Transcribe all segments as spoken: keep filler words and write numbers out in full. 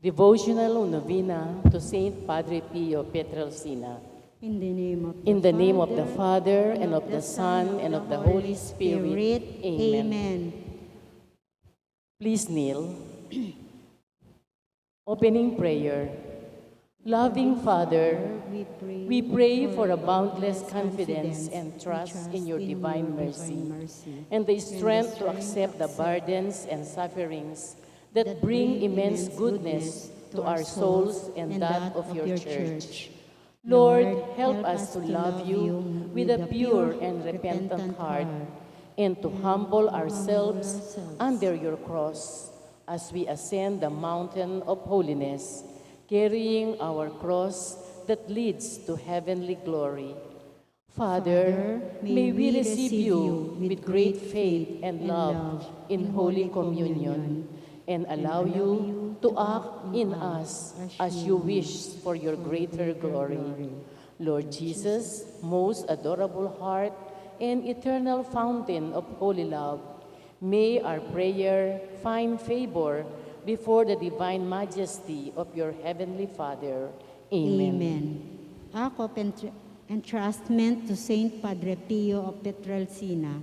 Devotional Novena to Saint Padre Pio Pietrelcina. In the name of the In the name of the Father, and of the Son, and of the Holy Spirit. Amen. Amen. Please kneel. Opening prayer. Loving Father, we pray for a boundless confidence and trust in your divine mercy and the strength to accept the burdens and sufferings that bring immense goodness to our souls and that of your church. Lord, help us to love you with a pure and repentant heart and to humble ourselves under your cross as we ascend the mountain of holiness, carrying our cross that leads to heavenly glory. Father, may we receive you with great faith and love in Holy Communion and allow you to act in us as you wish for your greater glory. Lord Jesus, most adorable heart and eternal fountain of holy love, may our prayer find favor before the divine majesty of your heavenly Father. Amen. Amen. Act of entr- entrustment to Saint Padre Pio of Pietrelcina.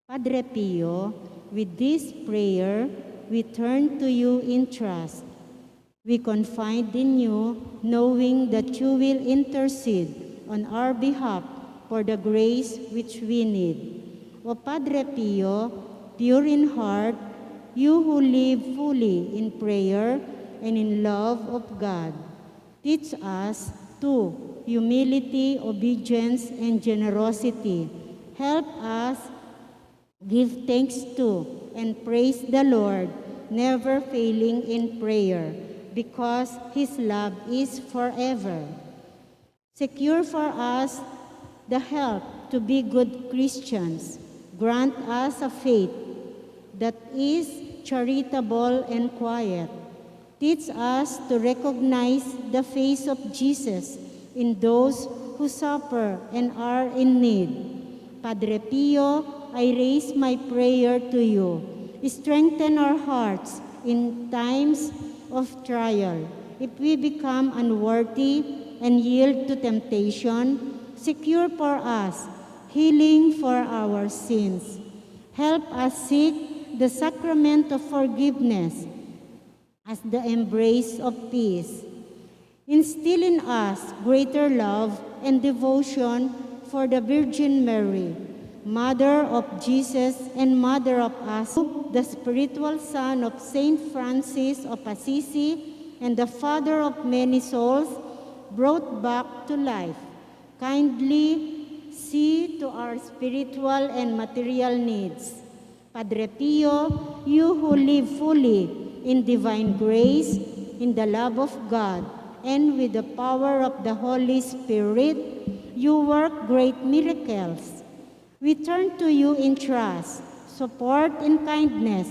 Padre Pio, with this prayer, we turn to you in trust. We confide in you, knowing that you will intercede on our behalf for the grace which we need. O Padre Pio, pure in heart, you who live fully in prayer and in love of God, teach us to humility, obedience, and generosity. Help us give thanks to and praise the Lord, never failing in prayer, because his love is forever. Secure for us the help to be good Christians. Grant us a faith that is charitable and quiet. Teach us to recognize the face of Jesus in those who suffer and are in need. Padre Pio, I raise my prayer to you. Strengthen our hearts in times of trial. If we become unworthy and yield to temptation, secure for us healing for our sins. Help us seek the sacrament of forgiveness as the embrace of peace. Instill in us greater love and devotion for the Virgin Mary, Mother of Jesus and Mother of us, the spiritual son of Saint Francis of Assisi and the father of many souls, brought back to life. Kindly see to our spiritual and material needs. Padre Pio, you who live fully in divine grace, in the love of God, and with the power of the Holy Spirit, you work great miracles. We turn to you in trust, support, and kindness.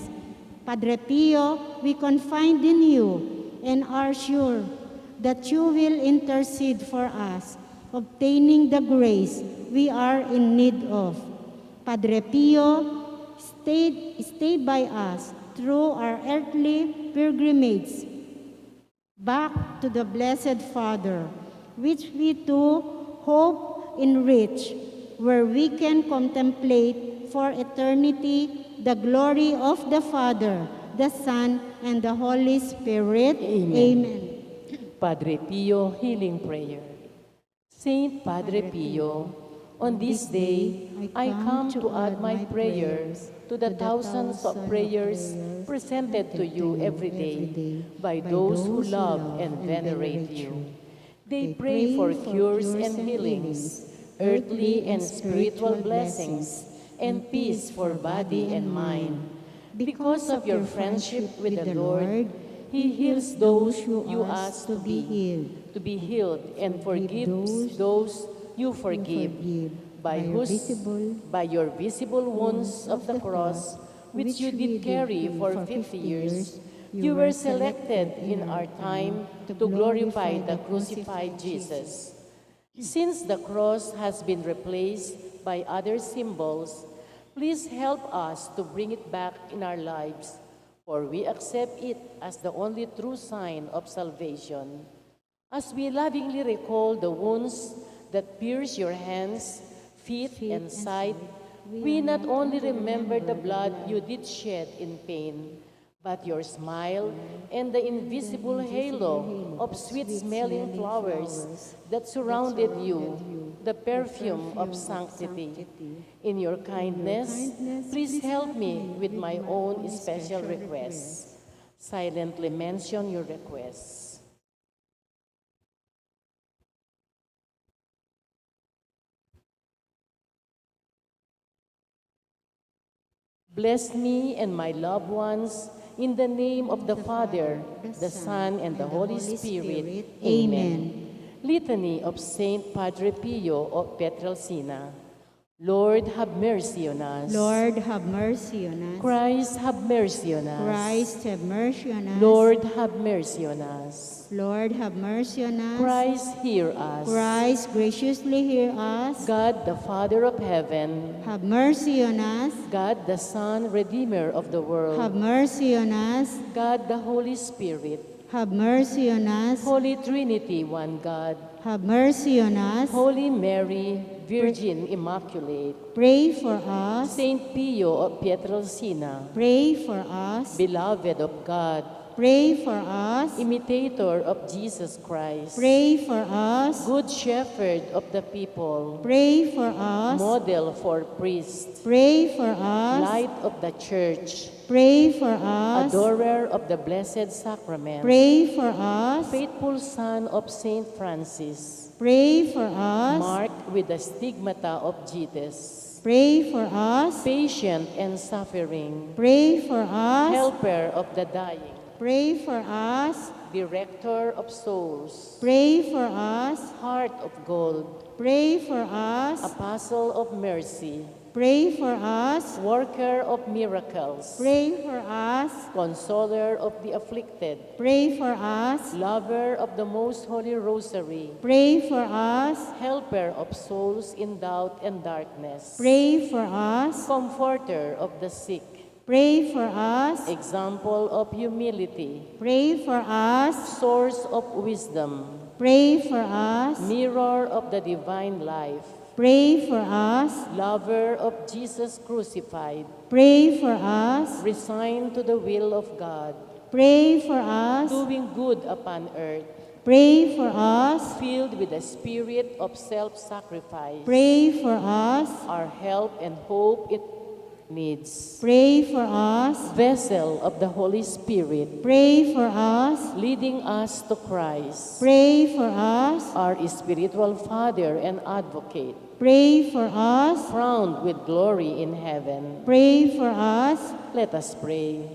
Padre Pio, we confide in you and are sure that you will intercede for us, obtaining the grace we are in need of. Padre Pio, stay, stay by us through our earthly pilgrimage back to the Blessed Father, which we too hope in reach, where we can contemplate for eternity the glory of the Father, the Son, and the Holy Spirit. Amen. Amen. Padre Pio, healing prayer. Saint Padre Pio, on this day I come to add my prayers to the thousands of prayers presented to you every day by those who love and venerate you. They pray for cures and healings, earthly and spiritual blessings, and peace for body and mind. Because of your friendship with the Lord, He heals those you ask to be healed, to be healed, and forgives those you forgive, by whose, by your visible wounds of the cross, which you did carry for fifty years, you were selected in our time to glorify the crucified Jesus. Since the cross has been replaced by other symbols, please help us to bring it back in our lives. for we accept it as the only true sign of salvation. As we lovingly recall the wounds that pierced your hands, feet, and side, we not only remember the blood you did shed in pain, but your smile and the invisible halo of sweet-smelling flowers that surrounded you, the perfume of sanctity. In your kindness, please help me with my own special requests. Silently mention your requests. Bless me and my loved ones in the name of the Father, the Son, and the Holy Spirit. Amen. Litany of Saint Padre Pio of Pietrelcina. Lord, have mercy on us. Lord, have mercy on us. Christ, have mercy on us. Christ, have mercy on us. Lord, have mercy on us. Lord, have mercy on us. Christ, hear us. Christ, graciously hear us. God, the Father of heaven. Have mercy on us. God, the Son, Redeemer of the world. Have mercy on us. God, the Holy Spirit. Have mercy on us. Holy Trinity, one God. Have mercy on us. Holy Mary, Virgin Immaculate. Pray for us. Saint Pio of Pietrelcina. Pray for us. Beloved of God. Pray for us. Imitator of Jesus Christ. Pray for us. Good Shepherd of the people. Pray for us. Model for priests. Pray for us. Light of the Church. Pray for us. Adorer of the Blessed Sacrament. Pray for us. Faithful son of Saint Francis. Pray for us. Marked with the stigmata of Judas. Pray for us. Patient and suffering. Pray for us. Helper of the dying. Pray for us. Director of souls. Pray for us. Heart of gold. Pray for us. Apostle of mercy. Pray for us. Worker of miracles. Pray for us. Consoler of the afflicted. Pray for us. Lover of the most holy rosary. Pray for us. Helper of souls in doubt and darkness. Pray for us. Comforter of the sick. Pray for us. Example of humility. Pray for us. Source of wisdom. Pray for us. Mirror of the divine life. Pray for us. Lover of Jesus crucified. Pray for us. Resigned to the will of God. Pray for us. Doing good upon earth. Pray for us. Filled with the spirit of self-sacrifice. Pray for us. Our help and hope in needs. Pray for us. Vessel of the Holy Spirit. Pray for us. Leading us to Christ. Pray for us. Our spiritual Father and Advocate. Pray for us. Crowned with glory in heaven. Pray for us. Let us pray.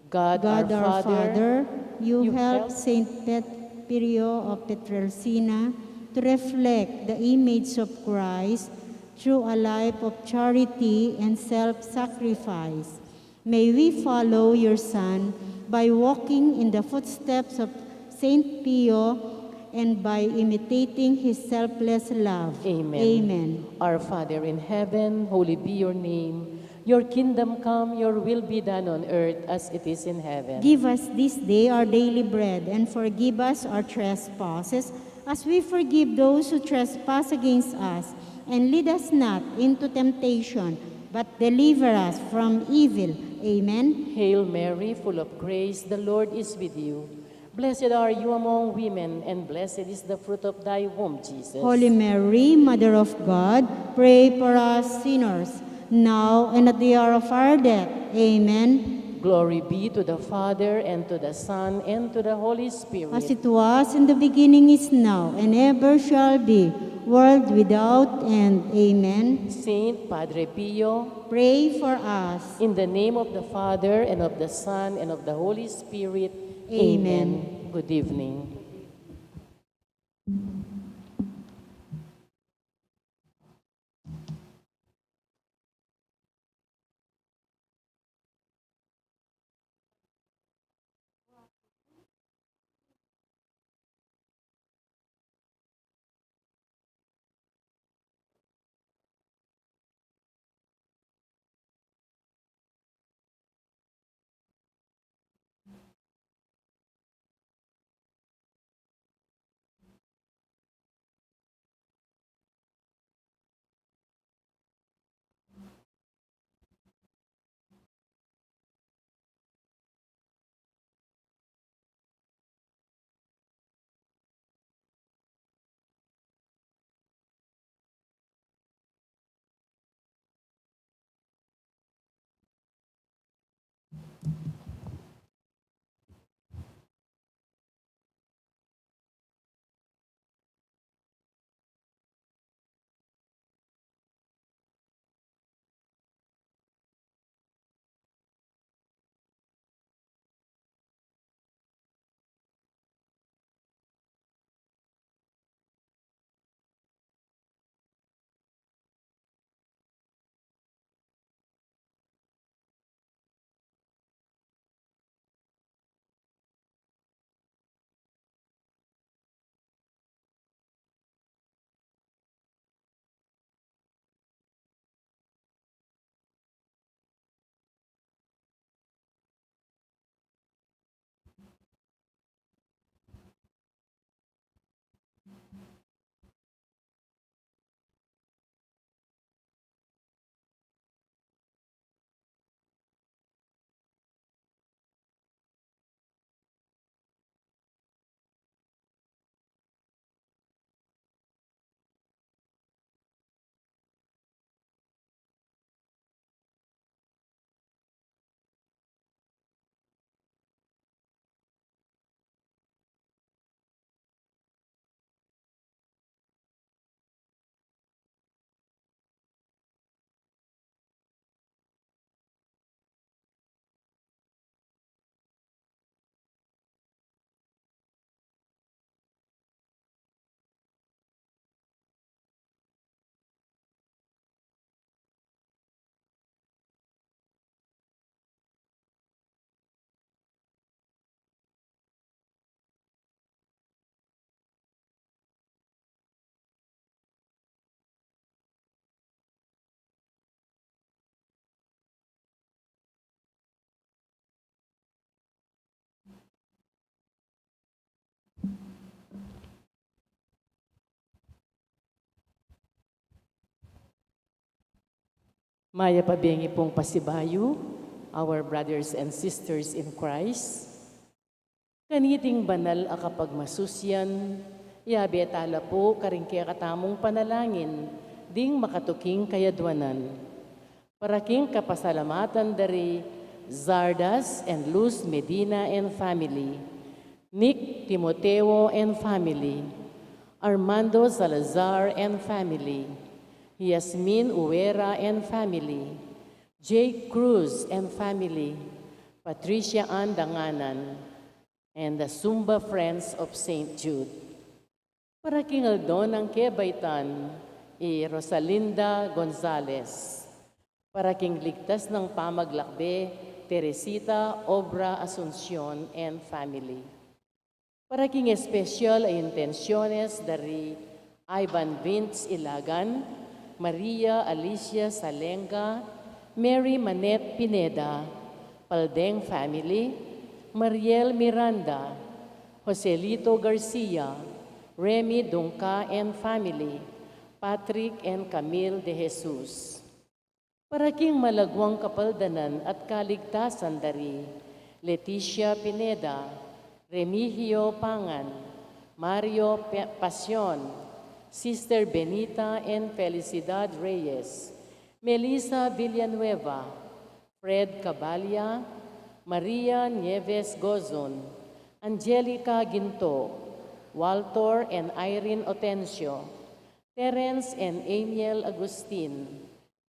God, God our Father, you helped Saint Pet-, Pirio of Pietrelcina to reflect the image of Christ through a life of charity and self-sacrifice. May we follow your Son by walking in the footsteps of Saint Pio and by imitating his selfless love. Amen. Amen. Our Father in heaven, holy be your name. Your kingdom come, your will be done on earth as it is in heaven. Give us this day our daily bread, and forgive us our trespasses, as we forgive those who trespass against us. And lead us not into temptation, but deliver us from evil. Amen. Hail Mary, full of grace, the Lord is with you. Blessed are you among women, and blessed is the fruit of thy womb, Jesus. Holy Mary, Mother of God, pray for us sinners, now and at the hour of our death. Amen. Glory be to the Father, and to the Son, and to the Holy Spirit. As it was in the beginning, is now, and ever shall be, world without end. Amen. Saint Padre Pio, pray for us. In the name of the Father, and of the Son, and of the Holy Spirit. Amen. Amen. Good evening. Mayap a bengi pung pasibayu, our brothers and sisters in Christ. Kaniting banal a kapagmasusyan, yabe tala pu karing kekatamung panalangin ding makatuking kayadwanan. Para king kapasalamatan da ri Zardas and Luz Medina and family, Nick Timoteo and family, Armando Salazar and family, Yasmin Uera and family, Jake Cruz and family, Patricia Ann Danganan, and the Zumba Friends of Saint Jude. Para king aldo nang kebaitan, i Rosalinda Gonzalez. Para king ligtas nang pamaglakbe, Teresita Obra Asuncion and family. Para king espesyal a intensyones da ri Ivan Vince Ilagan, Maria Alicia Salenga, Mary Manette Pineda, Paldeng family, Mariel Miranda, Joselito Garcia, Remy Dungca and family, Patrick and Camille De Jesus. Para king malagwang kapaldanan at kaligtasan da ri Leticia Pineda, Remigio Pangan, Mario Pe-, Pasion, Sister Benita and Felicidad Reyes, Melissa Villanueva, Fred Cabalia, Maria Nieves Gozon, Angelica Ginto, Walter and Irene Otencio, Terence and Amiel Agustin,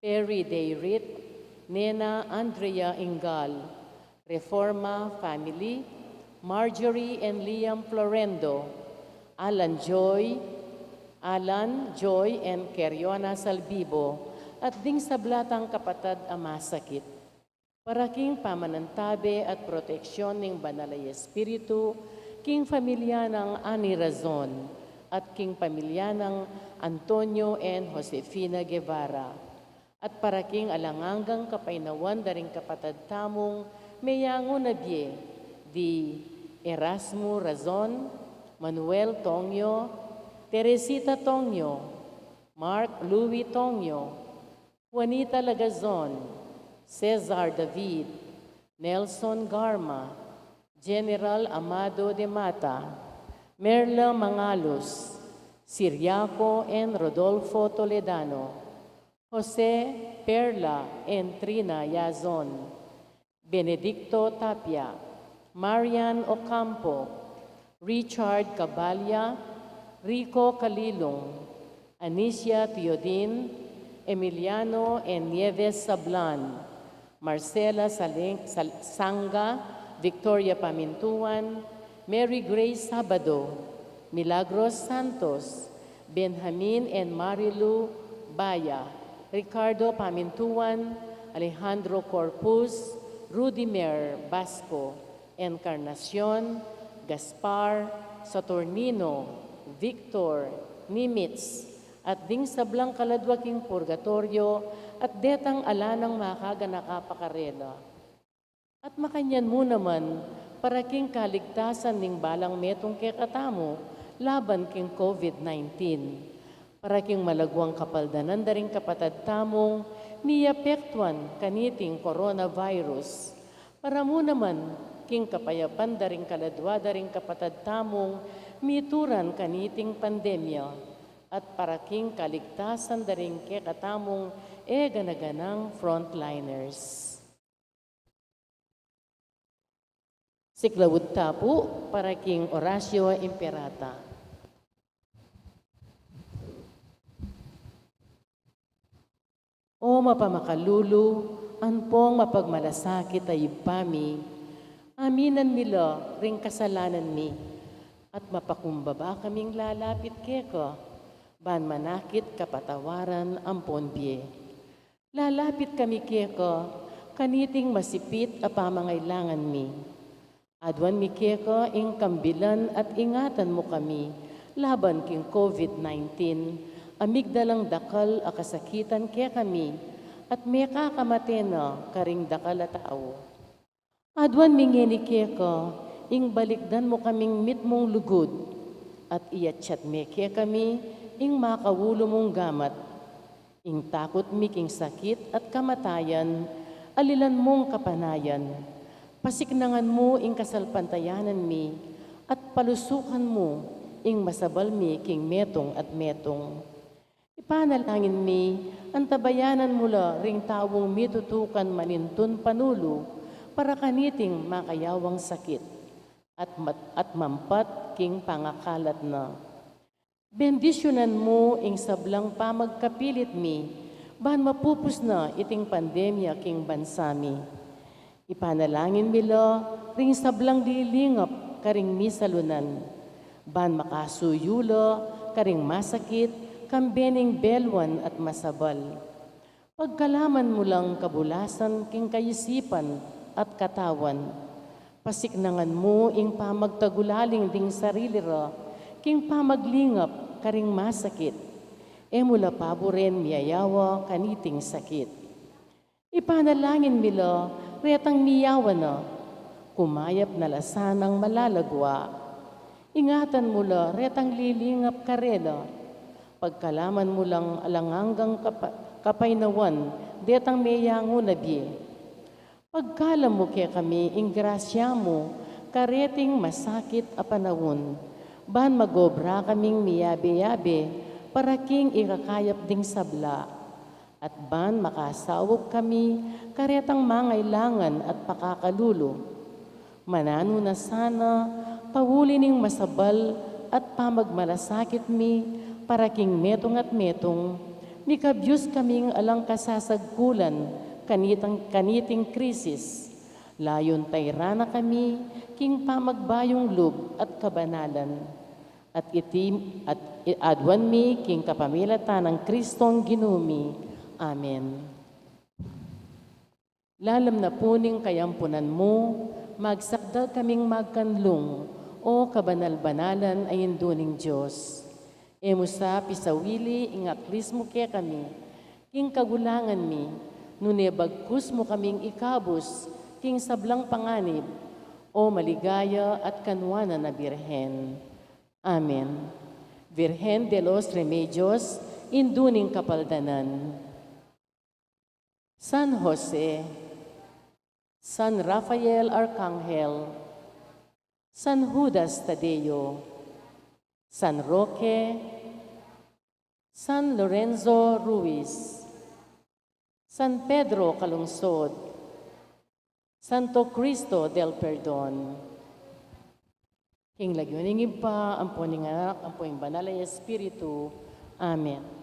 Perry Dayrit, Nena Andrea Ingal, Reforma family, Marjorie and Liam Florendo, Alan Joy, Alan, Joy, and Keriona Salbibo, at ding sabla tang kapatad a masakit. Para king pamanantabe at proteksyon ning Banal a Espiritu, king pamilya nang Ani Razon, at king pamilya nang Antonio and Josefina Guevara. At para king alang anggang kapaynawan da ring kapatad tamung meyangu na bie, di Erasmo Razon, Manuel Tongyo, Teresita Tongyo, Mark Louis Tongyo, Juanita Lagazon, Cesar David, Nelson Garma, General Amado de Mata, Merla Mangalos, Siriaco and Rodolfo Toledano, Jose, Perla and Trina Yazon, Benedicto Tapia, Marian Ocampo, Richard Cabalia, Rico Calilong, Anicia Teodin, Emiliano and Nieves Sablan, Marcela Saleng-, Sal-, Sanga, Victoria Pamintuan, Mary Grace Sabado, Milagros Santos, Benjamin and Marilu Baya, Ricardo Pamintuan, Alejandro Corpus, Rudimer Basco, Encarnacion, Gaspar, Saturnino, Victor, Nimitz, at ding sablang kaladwa king purgatoryo, at detang ala nang makaganaka pa karela. At makanyan mu naman, para king kaligtasan ning balang metung kekatamu laban king COVID nineteen. Para king malagwang kapaldanan da ring kapatad tamung miapektuan kaniting coronavirus. Para mu naman, king kapayapan da ring kaladwa da ring kapatad tamung mituran kaniting pandemya. At para king kaligtasan da ring kekatamung e gana-ganang frontliners. Siklaud ta pu para king Oratio Imperata. O mapamakalulu, ampong mapagmalasakit a Ibpa mi, aminan mi la ring kasalanan mi, at mapakumbaba kaming lalapit keka, ban manakit kapatawaran ampon bie. Lalapit kami keka, kaniting masipit a pamangailangan mi. Aduan mi keka ing kambilan at ingatan mu kami, laban king COVID nineteen, a migdalang dakal a kasakitan kekami, at mekakamate na karing dakal a tau. Aduan mi ngeni keka, ing balikdan mu kaming mitmung lugud, at iatsat me kekami, ing makaulu mung gamat. Ing takut mi king sakit at kamatayan, alilan mung kapanayan. Pasiknangan mu ing kasalpantayanan mi, at palusukan mu ing masabal mi king metung at metung. Ipanalangin mi, antabayanan mu la ring taung mitutukan manintun panulu para kaniting makayawang sakit at mat-, at mampat king pangakalat na. Bendisyunan mu ing sablang pamagkapilit mi, ban mapupus na iting pandemya king bansa mi. Ipanalangin mi la ring sablang lilingap karing misalunan, ban makasuyu la karing masakit, kambe ning beluan at masabal. Pagkalaman mu lang kabulasan king kaisipan at katawan. Pasiknangan mu ing pamagtagulaling ding sarili ra king pamaglingap karing masakit. E mu la paburen miyayawa kaniting sakit. Ipanalangin mi la retang miyawa na, kumayap na la sanang malagwa. Ingatan mu la retang lilingap karela. Pagkalaman mu lang alang anggang kapa-, kapaynawan detang meyangu na bie. Pagkalam mu kekami ing grasya mu kareting masakit a panaun, ban magobra kaming miyabe-yabe para king ikakayap ding sabla, at ban makasaup kami karetang mangailangan at pakakalulu. Mananu na sana, pauli ning masabal at pamagmalasakit mi para king metung at metung, mikabyus kaming alang kasasagkulan kanitang, kaniting krisis. Layun tayran na kami king pamagbayung lub at kabanalan. At iti, at i-, aduan mi king kapamilatan nang Kristong Ginu mi. Amen. Lalam na pu ning kayampunan mu, magsakdal kaming magkanlung, O kabanal-banalan a Indu ning Dios. E mu sa pisawili ing aklis mu kekami king kagulangan mi, nune bagkus mu kaming ikabus king sablang panganib, O maligaya at kanuanan a Birhen. Amen. Virgen de los Remedios, Indu ning Kapaldanan. San Jose, San Rafael Arcangel, San Judas Tadeo, San Roque, San Lorenzo Ruiz, San Pedro Calungsod, Santo Cristo del Perdon. King lagyu ning Ibpa, ampo ning Anak, ampo ing Banal a Espiritu. Amen.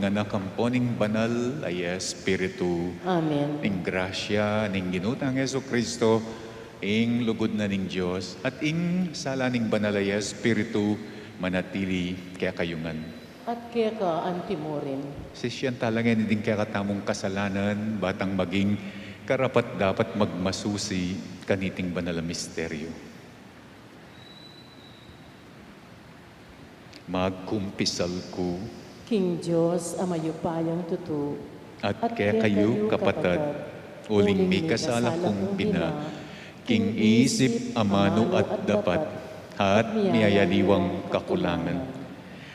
Anak, ampo ning Banal a Espiritu. Amen. Ing grasya ning Ginu tang Jesucristo, ing lugud na ning Dios, at ing sala ning Banal a Espiritu, manatili kekayu ngan. At keka antimurin. Sisian tala ngeni ding kekatamung kasalanan, ba tang maging karapat-dapat magmasusi kaniting banal a misteryo. Magkumpisal ku. King Dios a mayupayang tutu. At kekayu, kapatad, uling mikasala kung bina, king isip, amanu at dapat, at miyayaliwang kakulangan.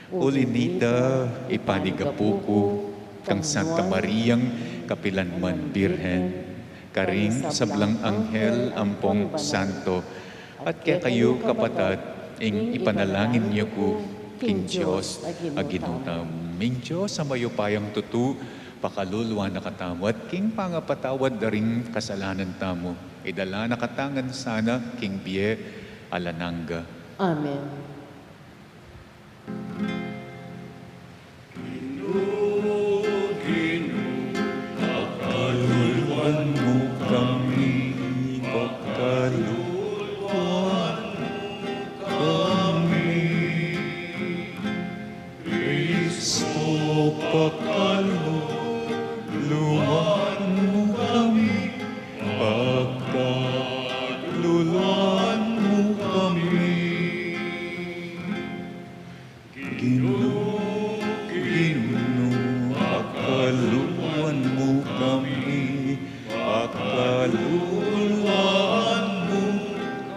Uli nita, ipanigapu ku kang Santa Mariang kapilanman Birhen, karing sablang anghel ampong santo, at kekayu, kapatad, ing ipanalangin yu ku king Dios a Ginu tamu. Ing Dios a mayupayang tutu, pakalulu na katamu, at king pangapatawad da ring kasalanan tamu, idala na katamu ngan sana king bie alang angga. Amen. Ginu, Ginu, pakaluluan mu kami, pakaluluan mu kami. Kristo, pakaluluan mu kami, pakaluluan mu kami. Ginu, Ginu, pakaluluan mu kami, pakaluluan mu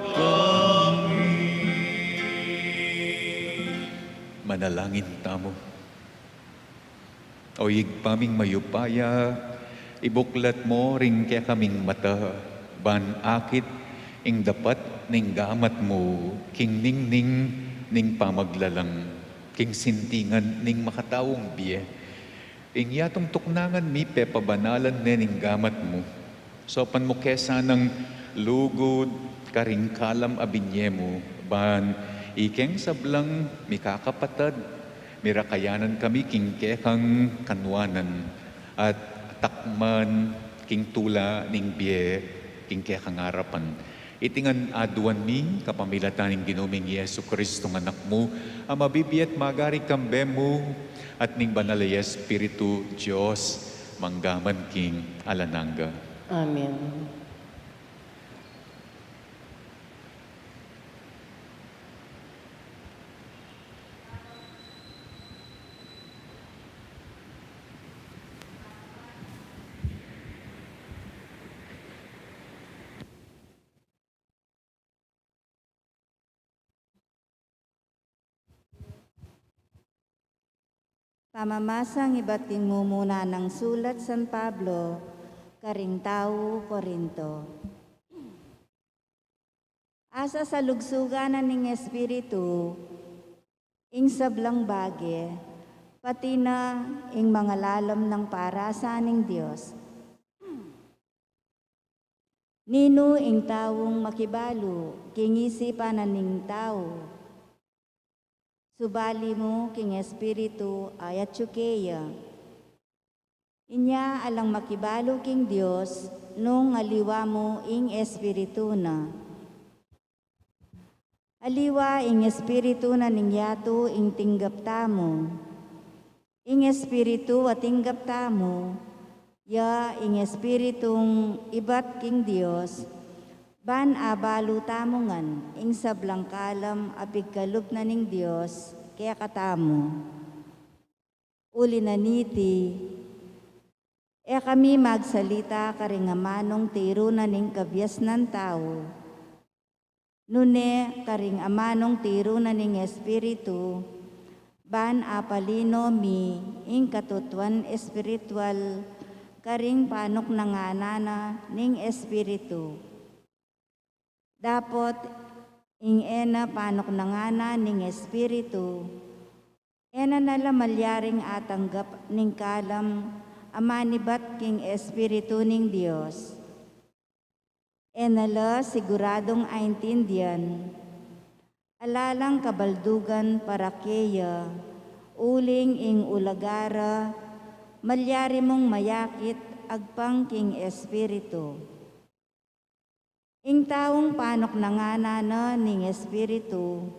kami. Manalangin tamu. O Ibpa ming mayupaya, ibuklat mu ring kekaming mata, ban akit ing dapat ning gamat mu, king ningning ning pamaglalang, king sintingan ning makataung bie. Ing yatung tuknangan mi pepabanalan ne ning gamat mu. Saupan mu ke sanang lugud karing kalam a binye mu, ban ikeng sablang mikakapatad, mirakayanan kami king kekang kanuanan, at takman king tula ning bie king kekang arapan. Iti ngan aduan mi kapamilatan ning Ginu ming Jesucristo nga Anak mu, a mabibie at magari kambe mu at ning Banal a Espiritu, Dios, mangga man king alang angga. Amen. Pamamasang ibat king mumuna nang sulat San Pablo karing tau Corinto. Asasalugsugan na ning Espiritu ing sablang bage, pati na ing mangalalam nang parasa ning Dios. Ninu ing taung makibalu king isipan na ning tau? Subali mu king Espiritu a atyu keya. Inya alang makibalu king Dios nung aliwa mu ing Espiritu na. Aliwa ing Espiritu na ning yatu ing tinggap tamu. Ing Espiritu a tinggap tamu, ya ing Espiritung ibat king Dios, ban abalu tamu ngan ing sablang kalam a pigkalub na ning Dios kekatamu. Uli na niti, e kami magsalita karing amanung tiru na ning kabiasnan tau, nune karing amanung tiru na ning Espiritu, ban apalino mi ing katutuan espiritual karing panuknangan na ning Espiritu. Dapot ing e na panuknangan na ning Espiritu, e na na la malyaring atanggap ning kalam a manibat king Espiritu ning Dios. E na la siguradung aintindian, ala lang kabaldugan para keya, Uling ing ulaga ra, malyari mung mayakit agpang king Espiritu. Ing taung panuknangan na ning Espiritu,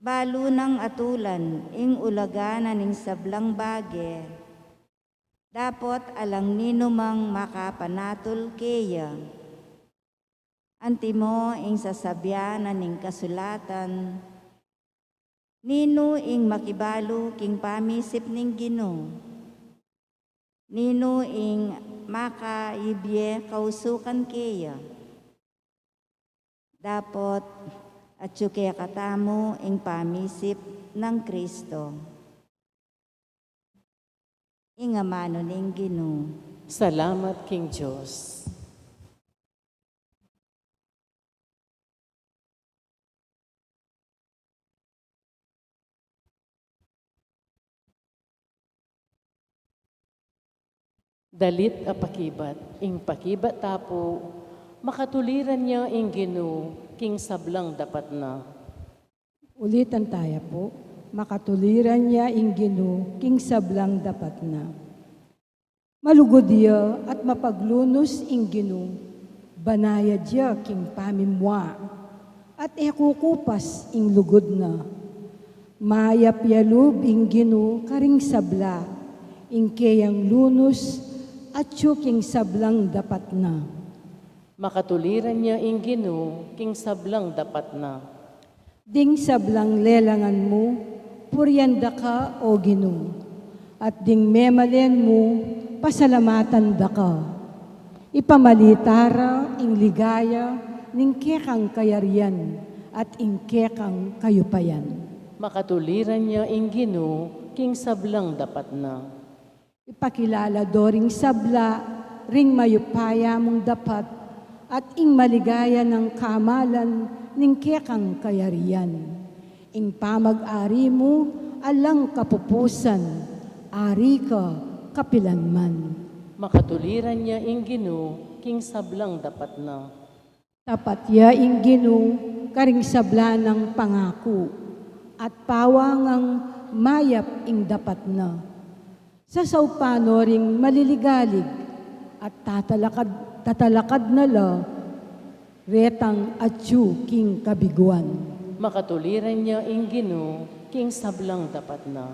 balu nang atulan ing ulaga na ning sablang bage, dapot alang ninumang makapanatul keya. Antimo ing sasabian na ning kasulatan, ninu ing makibalu king pamisip ning Ginu? Ninu ing makaibie kausukan keya? Dapot atyu kekatamu ing pamisip nang Kristo. Ing amanu ning Ginu. Salamat king Dios. Dalit a pakibat. Ing pakibat ta pu, makatuliran ya ing Ginu king sablang dapat na. Ulitan taya pu, makatuliran ya ing Ginu king sablang dapat na. Malugud ya at mapaglunus ing Ginu, banayad ya king pamimua, at e kukupas ing lugud na. Mayap ya lub ing Ginu karing sabla, ing keyang lunus atyu king sablang dapat na. Makatuliran ya ing Ginu king sablang dapat na. Ding sablang lelangan mu, purian da ka, O Ginu, at ding memalen mu, pasalamatan da ka. Ipamalita ra ing ligaya ning kekang kayarian at ing kekang kayupayan. Makatuliran ya ing Ginu king sablang dapat na. Ipakilala do ring sabla ring mayupaya mung dapat at ing maligaya nang kamalan ning kekang kayarian. Ing pamag-ari mu alang kapupusan, ari ka kapilanman. Makatuliran ya ing Ginu king sablang dapat na. Tapat ya ing Ginu karing sabla nang pangaku, at pawangang mayap ing dapat na. Sasaupan no ring maliligalig, at tatalakad, tatalakad na la retang atyu king kabiguan. Makatuliran ya ing Ginu king sablang dapat na.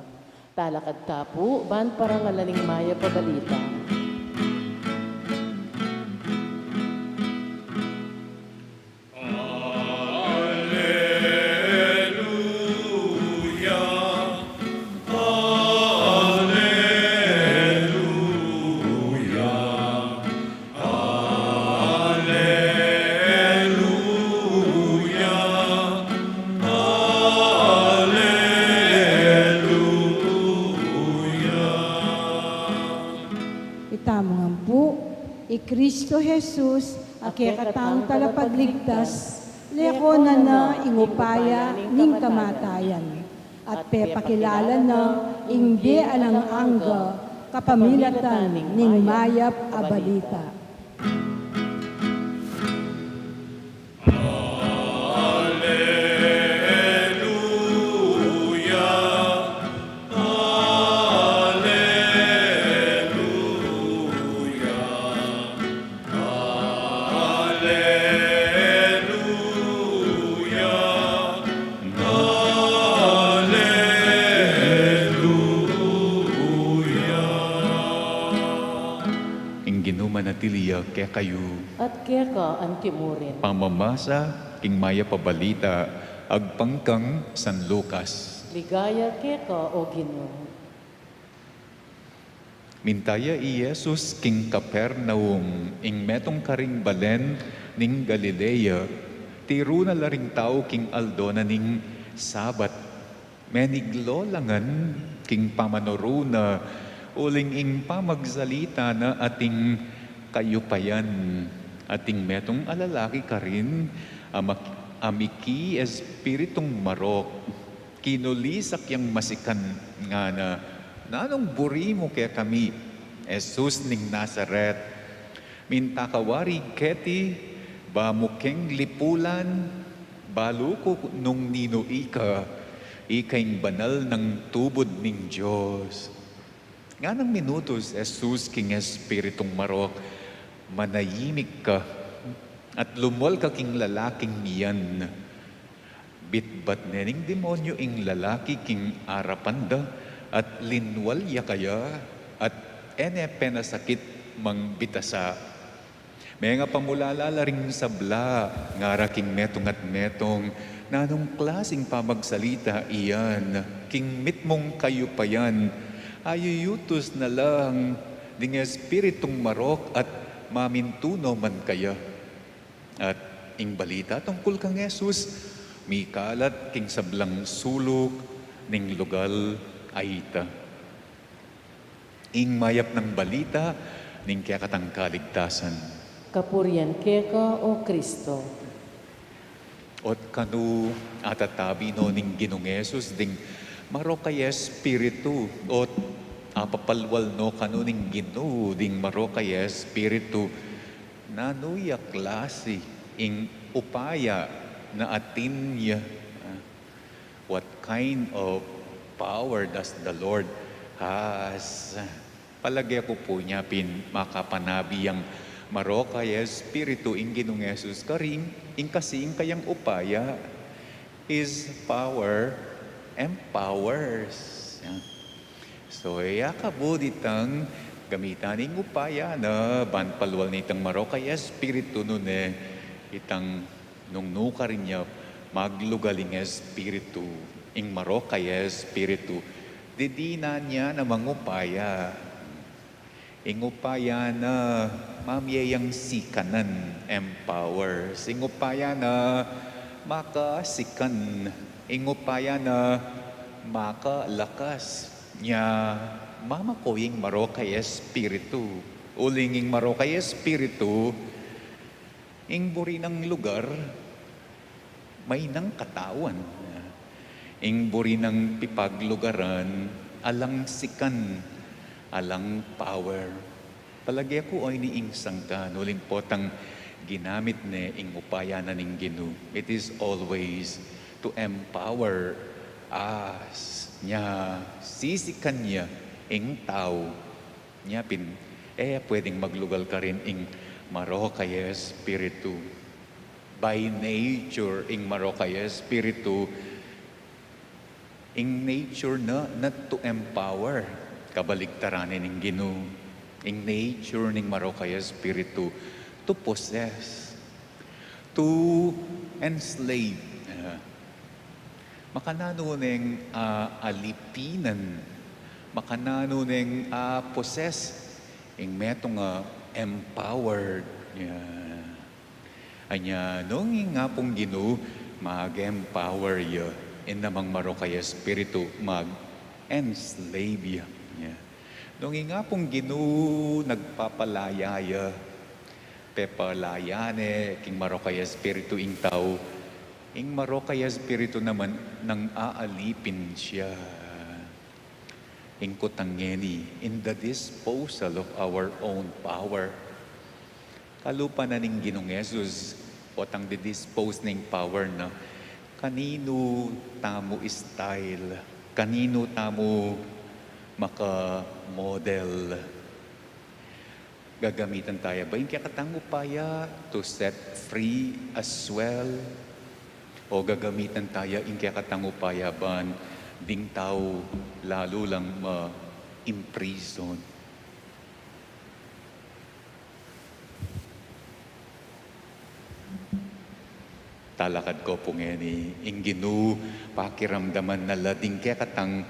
Talakad ta pu ban parangalan ing mayap a balita. Alleluia, alleluia, alleluia, alleluia. Itamu ngan pu, i Kristo Jesus, a kekatang talapagligtas, lekonan na ing upaya ning kamatayan, at pepakilala na ing bie alang angga kapamilatan ning mayap a balita. Alleluia, alleluia, alleluia, alleluia. Ing Ginu manatili ya kekayu. At keka antimurin. Pamamasa king mayap a balita agpang kang San Lucas. Ligaya keka, O Ginu. Minta ya i Jesus king Capernaum, ing metung karing balen ning Galilea. Tiru na la ring tau king aldo na ning Sabat. Meniglo la ngan king pamanuru na, uling ing pamagsalita na ating kayupayan. Ating metung a lalaki karin a mak-, a miki espiritung marok. Kinulisak yang masikan, ngana, "Nanung buri mu kekami, Jesus ning Nazaret? Minta ka wari keti, ba mu keng lipulan, balu ku nung ninu ika." Ika ing banal nang tubud ning Dios. Nganang minutus Jesus king Espiritung Marok, manayimik ka at lumwal ka king lalaking yan. Bitbat ne ning demonyu ing lalaki king arapan da at linwal ya kaya at e ne penasakit mangbitasa. Mengapamulala la ring sabla, ngara king metung at metung, nanung klasing pamagsalita iyan, king mitmung kayupayan, ayuyutus na lang ding Espiritung Marok at mamintu no man kaya. At ing balita tungkul kang Jesus, mikalat king sablang suluk ning lugal a ita. Ing mayap nang balita ning kekatang kaligtasan. Kapurian keka, O Kristo. Ot kanu atatabi no ning Ginung Jesus ding marok a espiritu, ot apapalwal no kanu ning Ginu ding marok a espiritu, nanu ya klasi ing upaya na atin ya? What kind of power does the Lord has? Palage ku pu nya pin makapanabi yang marok a espiritu ing Ginung Jesus karin, ing kasi ing kayang upaya, His power empowers. So, e ya kabud itang gamitan ing upaya na ban palwal nitang marok a espiritu nune itang nung nu karin ya maglugal ing espiritu, ing marok a espiritu, didinan ya namang upaya. Ing upaya na mamie yang sikanan, empowers. Ing upaya na makasikan, ing upaya na makalakas. Nya, mamako ing marok a espiritu. Uling ing marok a espiritu, ing buri nang lugar, mainang katawan. Ing buri nang pipaglugaran, alang sikan, alang power. Palage ku o ini ing sangkan, uling potang ginamit ne ing upaya na ning Ginu. It is always to empower us. Nya, sisikan ya ing tau. Nya pin, e ya pwedeng maglugal karin ing marok a espiritu. By nature, ing marok a espiritu, ing nature na, not to empower. Kabaligtaran ne ning Ginu. Ing nature ning marok a espiritu, to possess, to enslave. Ah, makananu neng, ah, alipinan, makananu neng, ah, possess, ing metung a empowered. Yeah. Anya, nung ing Apung Ginu mag-empower ya, ing namang marok a espiritu mag-enslave ya. Yeah. Nung ing Apung Ginu nagpapalaya ya, pepalaya ne king marok a espiritu ing tau, ing marok a espiritu naman nang aalipin ya. Ing kutang ngeni, in the disposal of our own power. Kalupa na ning Ginung Jesus, potang didispose ning power na, kaninu tamu style, kaninu tamu maka-model. Gagamitan taya ba ing kekatang upaya to set free as well? O gagamitan taya ing kekatang upaya ban ding tau lalu lang ma-imprison? Talakad ko pu ngeni, ing Ginu pakiramdaman na la ding kekatang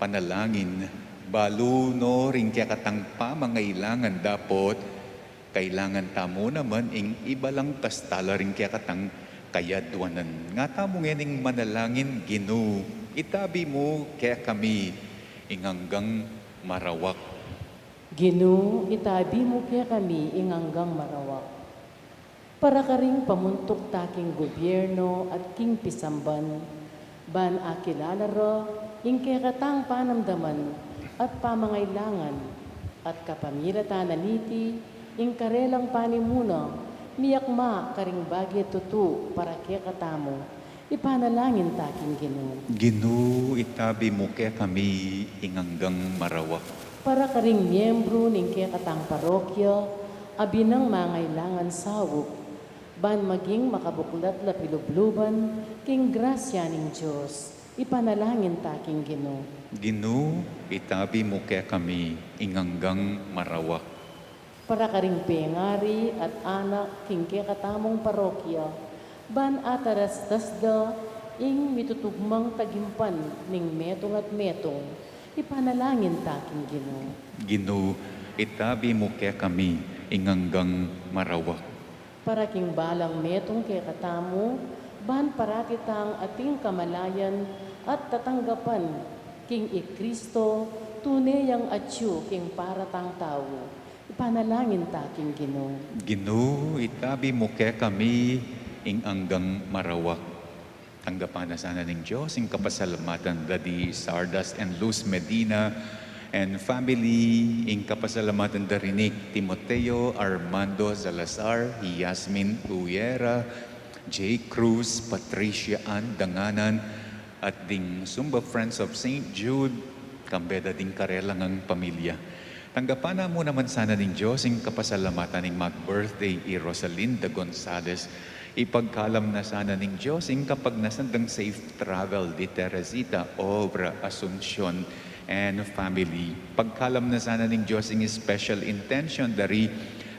panalangin, balu no ring kekatang pamangailangan dapot kailangan tamu naman ing ibalang kastala ring kekatang kayadwanan. Nga tamu ngening manalangin, Ginu, itabi mu kekami ing anggang marawak. Ginu, itabi mu kekami ing anggang marawak. Para karing pamuntuk ta king gubyerno at king pisamban, ban akilala ra ing kekatang panamdaman at pamangailangan, at kapamilatan na niti, ing karelang panimuna, miyakma karing bage tutu para kekatamu, Ipanalangin ta king Ginu. Ginu, itabi mu kekami ing anggang marawak. Para karing miyembru ning kekatang parokya, a binang mangailangan saup, ban maging makabuklat la pilubluban king grasya ning Dios. Ipanalangin ta king Ginu. Ginu, itabi mu kekami ing anggang marawak. Para karing pengari at anak king kekatamung parokya, ban atarastas da ing mitutugmang tagimpan ning metung at metung, ipanalangin ta king Ginu. Ginu, itabi mu kekami ing anggang marawak. Para king balang metung kekatamu, ban parati tang ating kamalayan at tatanggapan king i Kristo, tune yang atyu king para tang tau. Ipanalangin ta king Ginu. Ginu, itabi mu kekami ing anggang marawak. Tanggapan na sana ning Dios ing kapasalamatan da di Sardas and Luz Medina and family, ing kapasalamatan da rin i Timoteo Armando Salazar, Yasmin Uera, Jay Cruz, Patricia Ann Danganan, at ding Zumba Friends of Saint Jude, kambe da ding karela ngang pamilya. Tanggapan na mu naman sana ning Dios ing kapasalamatan ning mag-birthday i Rosalinda Gonzales. Ipagkalam na sana ning Dios ing kapagnasan dang safe travel di Teresita Obra Asuncion and family. Pagkalam na sana ning Dios ing special intention da ri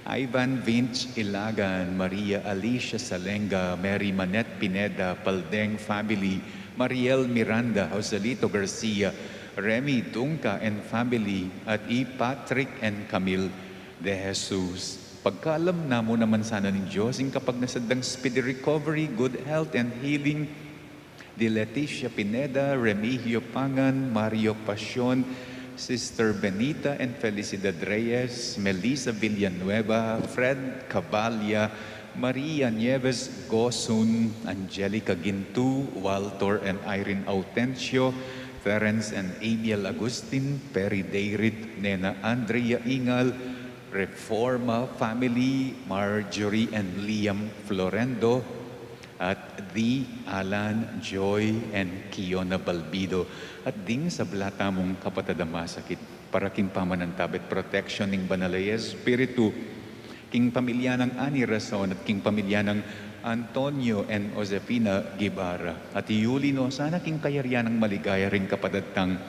Ivan Vince Ilagan, Maria Alicia Salenga, Mary Manette Pineda, Paldeng family, Mariel Miranda, Joselito Garcia, Remy Dunca and family, at i Patrick and Camille De Jesus. Pagkalam na mu naman sana ning Dios ing kapagnasan dang speedy recovery, good health and healing di Leticia Pineda, Remigio Pangan, Mario Pasion, Sister Benita and Felicidad Reyes, Melissa Villanueva, Fred Cabalia, Maria Nieves Gosun, Angelica Gintu, Walter and Irene Autencio, Terence and Amiel Agustin, Perry Dayrit, Nena Andrea Ingal, Reforma family, Marjorie and Liam Florendo, at di Alan, Joy, and Kiona Balbido, at ding sabla tamung kapatad a masakit, para king pamanantabe at protection ning Banal a Espiritu, king pamilya nang Ani Rason at king pamilya nang Antonio and Josefina Guevara, at iuli no sana king kayarian nang maligaya ring kapatad tang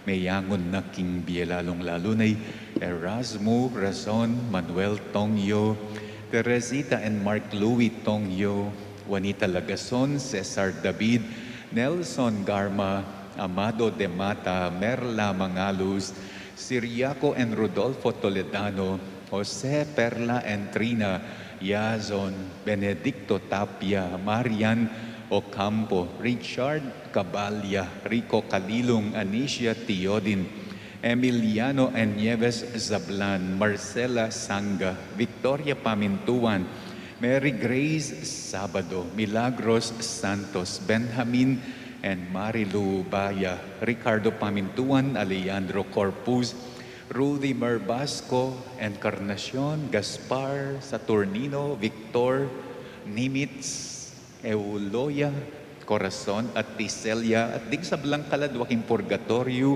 meyangun na king bie, lalung-lalu na i Erasmo Rason, Manuel Tongyo, Teresita and Mark Louis Tongyo, Juanita Lagason, Cesar David, Nelson Garma, Amado de Mata, Merla Mangalus, Siriaco and Rodolfo Toledano, Jose, Perla and Trina, Yazon, Benedicto Tapia, Marian Ocampo, Richard Cabalia, Rico Calilung, Anicia Teodin, Emiliano and Nieves Zablan, Marcela Sanga, Victoria Pamintuan, Mary Grace Sabado, Milagros Santos, Benjamin and Marilu Baya, Ricardo Pamintuan, Alejandro Corpus, Rudy Merbasco, Encarnacion, Gaspar, Saturnino, Victor, Nimitz, Euloya, Corazon, at Tiselia, at ding sablang kaladwa king purgatoryu,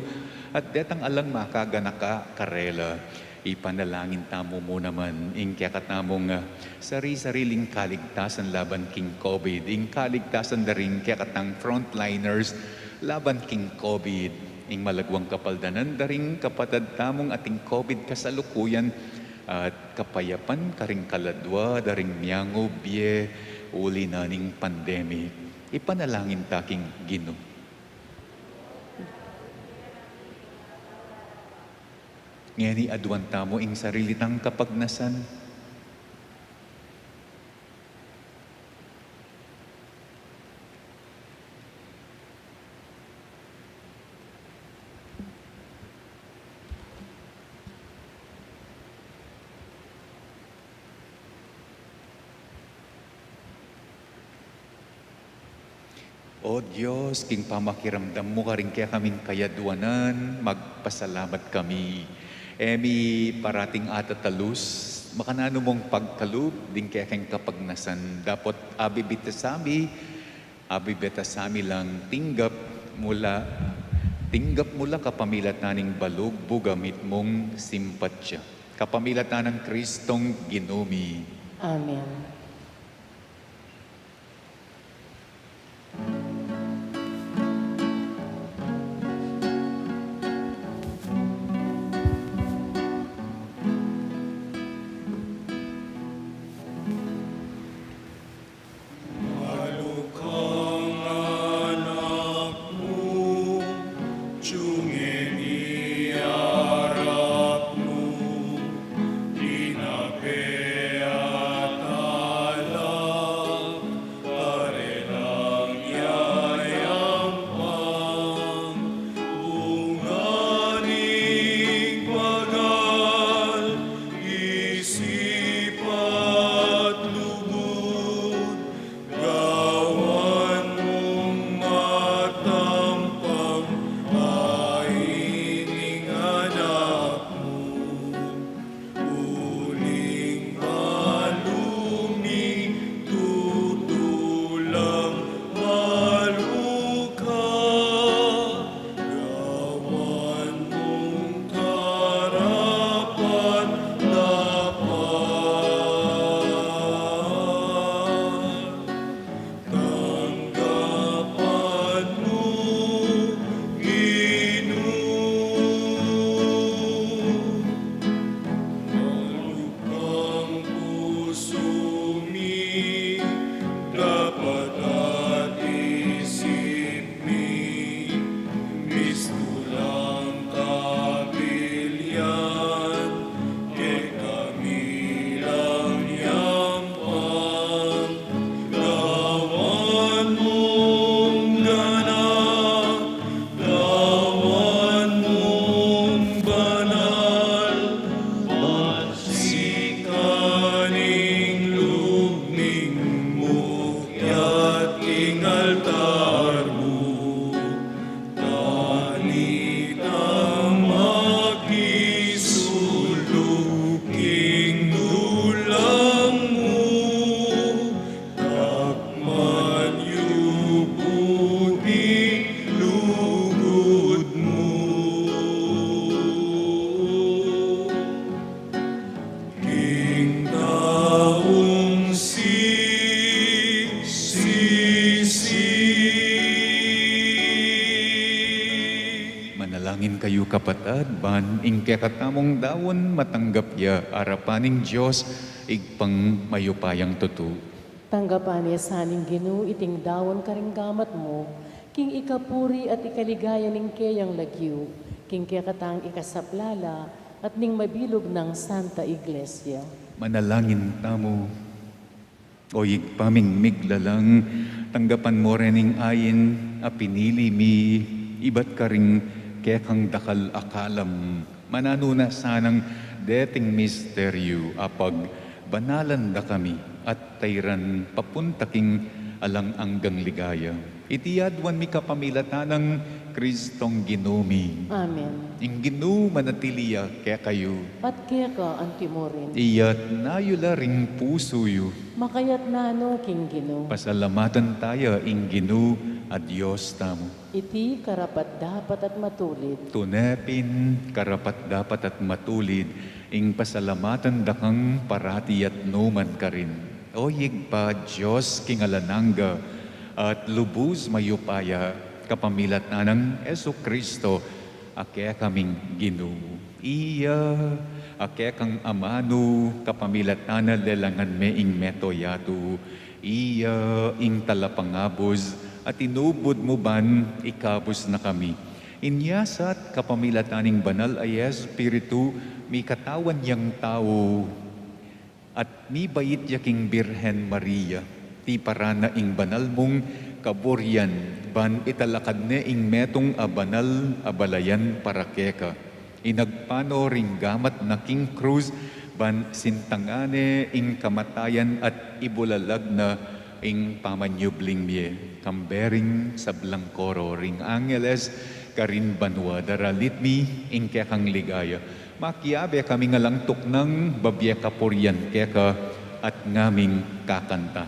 at detang alang makaganaka karela. Ipanalangin tamu mu naman ing kekatamung, ah, sari-sariling kaligtasan laban king COVID, ing kaligtasan da ring kekatang frontliners laban king COVID, ing malagwang kapaldanan da ring kapatad tamung ating COVID kasalukuyan, at kapayapan karing kaladwa da ring miyangub bie uli na ning pandemic. Ipanalangin ta king Ginu. Ngeni aduan tamu ing sarili tang kapagnasan. O Dios, king pamakiramdam mu karing kekaming kayaduanan, magpasalamat kami. E mi parating atatalus makananu mung pagkalub ding kekeng kapagnasan, dapot abibit sa mi Abe beta sami lang tinggap mu la, tinggap mu la kapamilatan ning balugbug a mitmung simpatya. Kapamilatan nang Kristong Ginu mi. Amen. Malukang anak mu, tiyungeni arap mu, dinape at alak, karelang yayampang, bunga ning banal, isip at lugud, gawan mung matampang a ining anak mu. Uling balu mi tutulang maluka, gawan mung karapat-dapat. Tanggapan mu, Ginu. Malukang pusu mi, dapat at isip mi, mistulang kabilian, kekami lang yampang, gawan mung ganap, gawan mung banal, bansikan ing lugming mu, at king altar mu. Tanita makisuluk king dulang mu, takman yu pu ing lugud mu. King taung sisisi. Manalangin kayu, kapatad, ban ing kekatamung daun matanggap ya arapan ning Dios, Ibpang mayupayang tutu. Tanggapan na sa ning Ginu iting daun karing gamat mu, king ikapuri at ikaligaya ning keyang lagyu, king kekatang ikasaplala, at ning mabilug nang Santa Iglesia. Manalangin tamu. O Ibpa ming miglalang, tanggapan mu rin ing ain a pinili mi ibat karing kekang dakal a kalam. Mananu na sanang deting misteryu a pagbanalan da kami at tairan papunta king alang anggang ligaya. Iti aduan mi kapamilatan nang Kristong Ginu mi. Amen. Ing Ginu manatili ya kekayu. At keka antimurin. Iyatna yu la ring pusu yu. Makayatna no king Ginu. Pasalamatan taya ing Ginu a Dios tamu. Iti karapat-dapat at matulid. Tune pin karapat-dapat at matulid ing pasalamatan da kang parati at nukarin man. O Ibpa, Dios king alang angga, at lubus mayupaya, kapamilatan nang Jesucristo, a kekaming Ginu. Iya a kekang amanu, kapamilatan na lelangan me ing meto yatu. Iya ing talapangabus a tinubud mu ban ikabus na kami. Inya sa kapamilatan ning Banal a Espiritu, mikatawan yang tau at mibait ya king Birhen Maria, tiparan na ing banal mung kaburian, ban italakad ne ing metung a banal a balayan para keka. Inagpano ring gamat na king krus, ban sintangan ne ing kamatayan at ibulalag na ing pamanyubling mie. Kambe ring sablang koro ring angeles, karin banua daralit mi ing kekang ligaya. Makiabe kaming alang tuknang babie kapurian keka at ngaming kakanta.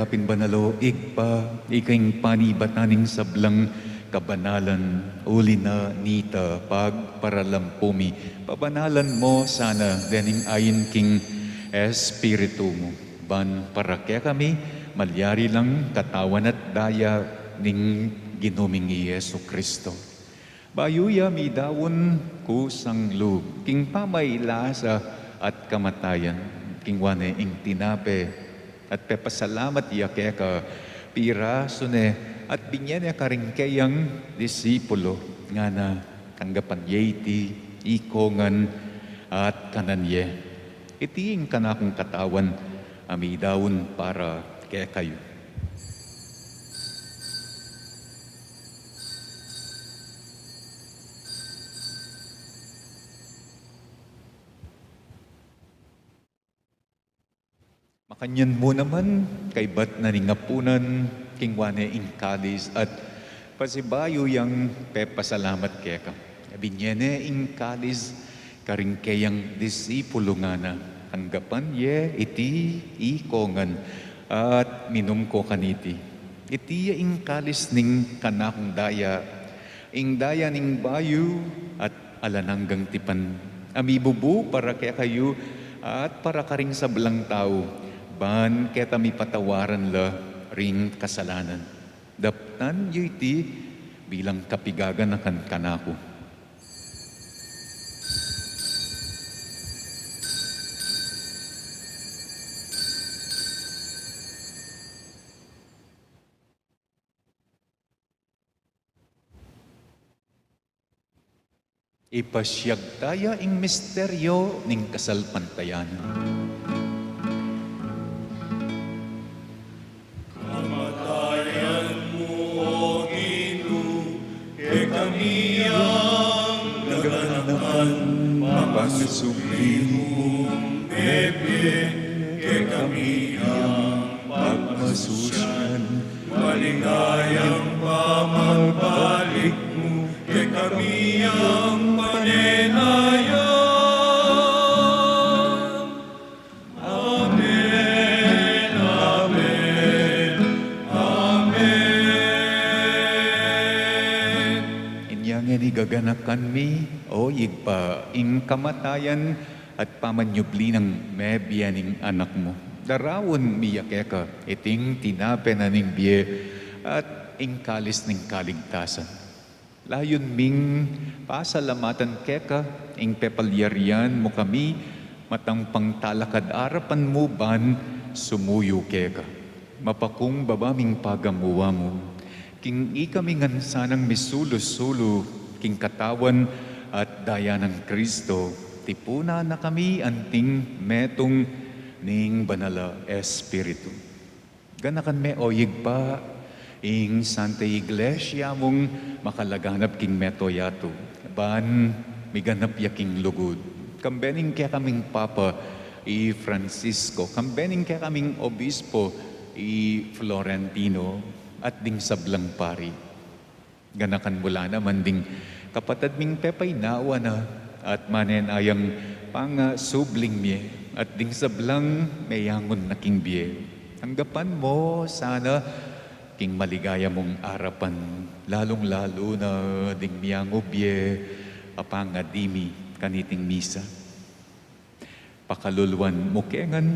Pin banal, o Ibpa, ika ing panibatan ning sablang kabanalan, uli na nita pagparalampu mi, pabanalan mu sana dening ain king Espiritu mu, ban para kekami malyari lang katawan at daya ning Ginu ming i Jesu Kristo. Bayu ya midaun kusang lub king pamailasa at kamatayan, kingwa ne ing tinape at pepasalamat ya keka, pirasu ne at binye ne karing keyang disipulo, ngana: Tanggapan ye iti ikongan at kanan ye. Iti ing kanakung katawan a midaun para kekayu. Makanyan mu naman, kaybat na ning apunan, kingwa ne ing kalis at pasibayu yang pepasalamat keka, binye ne ing kalis karing keyang disipulo, ngana: Tanggapan ye iti ikongan at minum ko kaniti. Iti ya ing kalis ning kanakung daya, ing daya ning bayu at alang anggang tipan, a mibubu para kekayu at para karing sablang tau, ban keta mipatawaran la ring kasalanan. Daptan yu iti bilang kapigaganakan kanaku. Ipasiag taya ing misteryo ning kasalpantayanan. Kamatayan mu, O Ginu, kekami yang naganakan, pamasubli mung mebie, kekami yang pagmasusyan, maligayang pamagbalik mu, kekami yang panenayan. Amen, amen, amen. Inya ngeni gaganakan mi, O Ibpa, ing kamatayan at pamanyubli nang mebie ning Anak mu. Daraun mi ya keka iting tinape na ning bie at ing kalis ning kaligtasan. Layun ming pasalamatan keka ing pepalyarian mu kami, matang pangtalakad arapan mu ban sumuyu keka. Mapakumbaba ming pagamuan mu, king ikami ngan sanang misulu-sulu king katawan at daya nang Kristo, tipunan na kami anting metung ning Banal a Espiritu. Ganakan me, O Ibpa, ing Santa Iglesia mung makalaganap king mabilug a yatu, ban miganap ya king lugud. Kambe ning kekaming Papa i Francisco, kambe ning kekaming Obispo i Florentino, at ding sablang pari. Ganakan mu la naman ding kapatad ming pepaynawa na at manenayang pangasubling mie, at ding sablang meyangun na king bie. Tanggapan mu sana king maligaya mung arapan, lalung-lalu na ding miyangu bie a pangadimi kaniting misa. Pakaluluan mu ke ngan,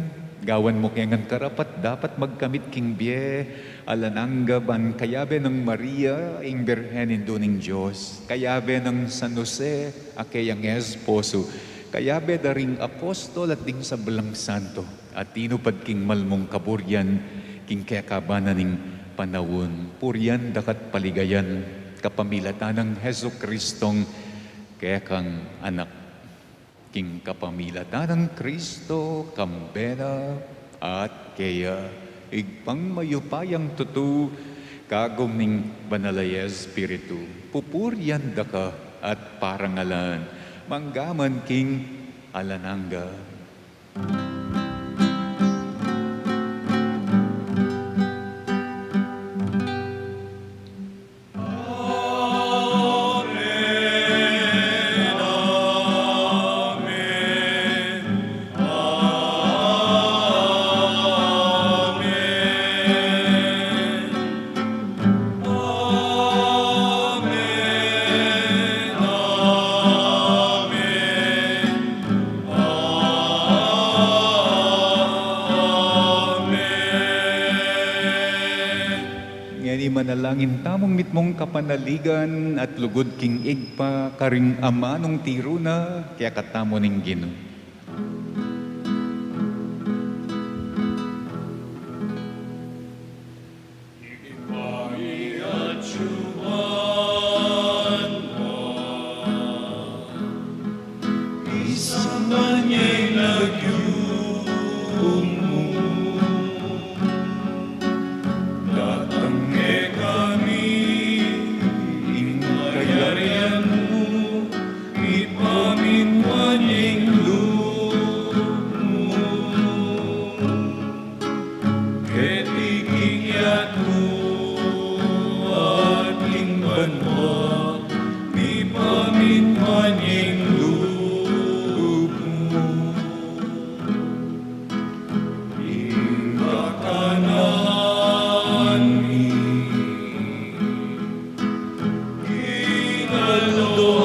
gawan mu ke ngan karapat-dapat magkamit king bie alang angga, ban kayabe nang Maria, ing Birhen Indu ning Dios, kayabe nang San Jose, a keyang esposo, kayabe da ring apostol at ding sablang santo a tinupad king malmung kaburian king kekaban na ning panaun, purian da ka at paligayan kapamilatan nang Jesucristong kekang Anak. King kapamilatan nang Kristo, kambe na, at keya, Ibpang mayupayang tutu, kagum ning Banal a Espiritu, pupurian da ka at parangalan, mangga man king alang angga. Langin tamung mitmung kapanaligan at lugud king Ibpa karing amanung tiru na, kekatamu ning Ginu. Isang banyeng lagyu mu, datang kekami ing kayarian mu, mipamintuan ya ing lub mu keti king yatu at king banua, mipamintuan ya ing lub mu. Ing kakanan mi king aldo-aldo,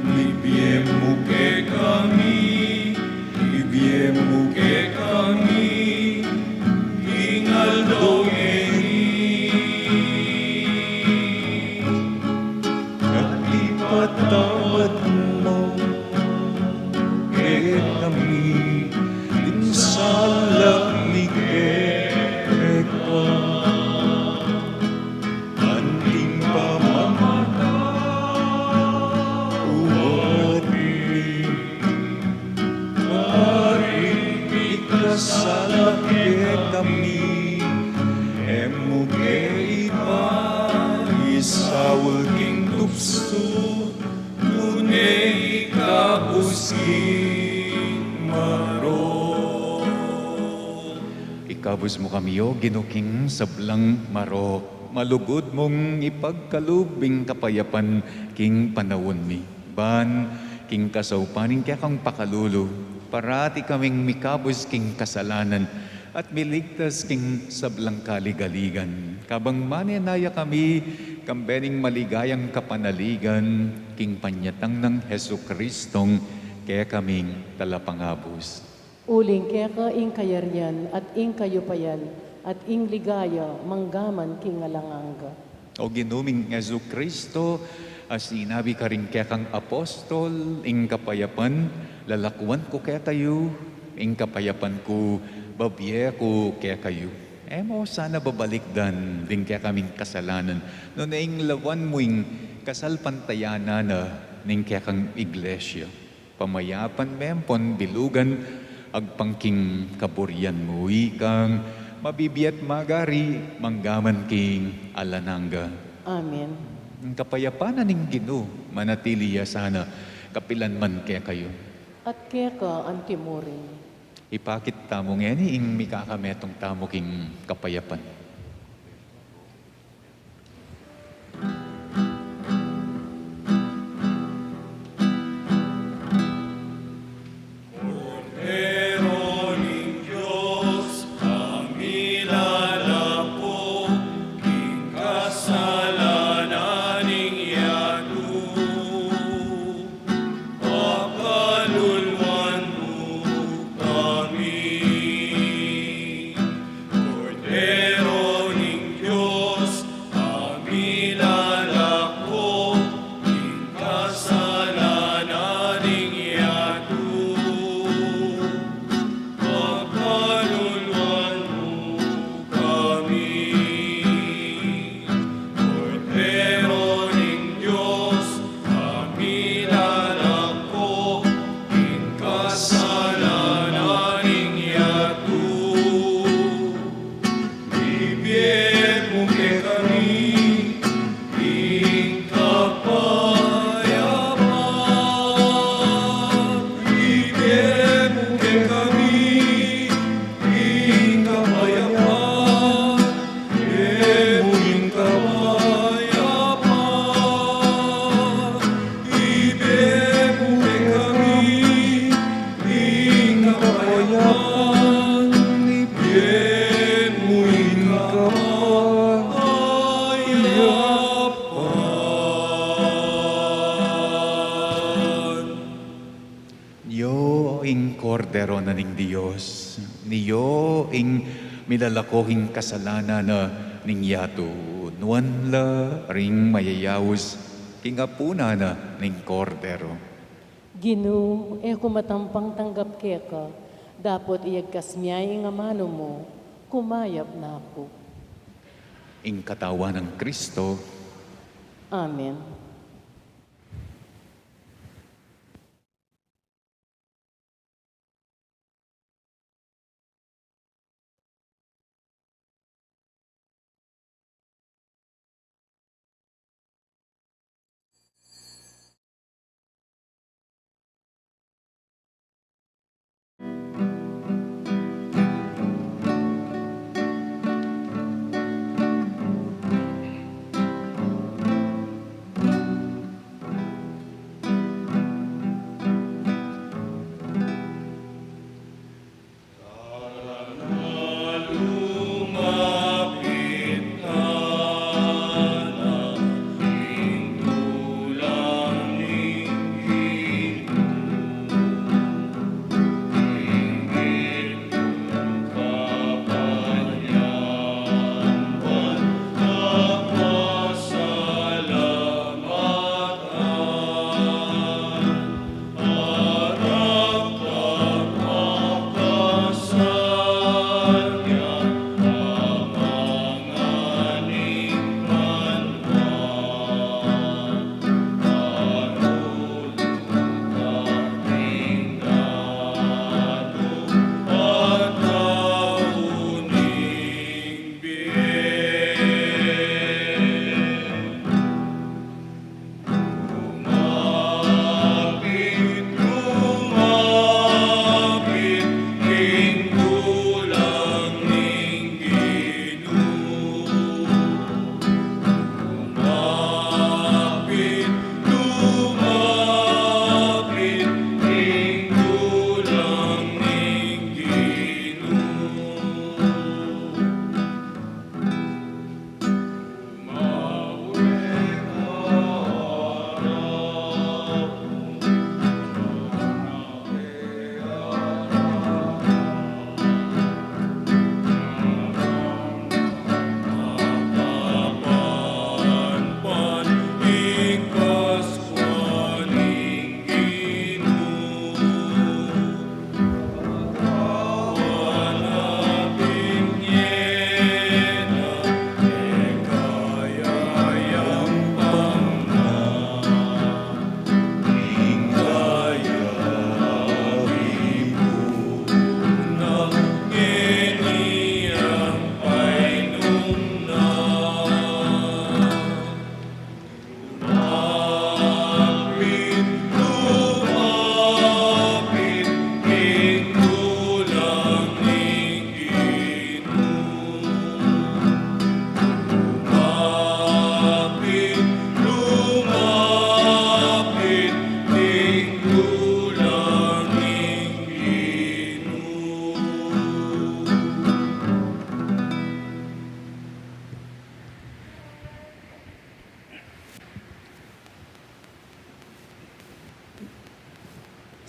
ibie mu kekami, ibie mu kekami king aldo ngeni. At ipatawad mu kekami ing sala mi keka, anti ing pamamatawad mi karing mikasala kekami, e mu ke ipaisaul king tuksu, nune ikabus king marok. Ikabus mu kami, O Ginu, king sablang marok. Malugud mung ipagkalub ing kapayapan king panaun mi. Ban king kasaupan ning kekang pakalulu, parati kaming mikabus king kasalanan at miligtas king sablang kaligaligan. Kabang manenaya kami kambe ning maligayang kapanaligan king panyatang nang Jesucristong kekaming Talapangabus. Uling keka ing kayarian at ing kayupayan at ing ligaya manggaman king alang angga. O Ginu ming Jesucristo, a sinabi karing kekang apostol, ing kapayapan lalakuan ku kekayu, ing kapayapan ku babie ku kekayu. E mu sana babalikdan ding kekaming kasalanan, nune ing lawan mu ing kasalpantayanan na ning kekang iglesia. Pamayapan me ampon bilugan agpang king kaburian mu, ikang mabibie at magari manggaman king alang angga. Amen. Ing kapayapan na ning Ginu manatili ya sana kapilan man kekayu. At keka anti murin. Ipakit tamu ngeni ing mikakametung tamu king kapayapan. Kordero ning Dios, a milalako king kasalanan ning yatu, pakaluluan mu kami. Kordero ning Dios, a milalako king kasalanan ning yatu, pakaluluan mu kami. Kordero ning Dios, a milalako king kasalanan ning yatu, ibie mu kekami ing kapayapan. Ibie mu kekami ing kapayapan. Ibie mu ing kapayapan. Ibie mu kekami ing kapayapan. Ibie mu ing kapayapan. Nyo ing Kordero na ning Dios, nyo ing Milalako king kasalanan na ning yatu, nuan la ring mayayaus king apunan na ning Kordero. Ginu, e ku matampang tanggap keka, dapot iyagkas mu ya ing amanu mu, kumayap na ku. Ing katawan nang Kristo. Amen.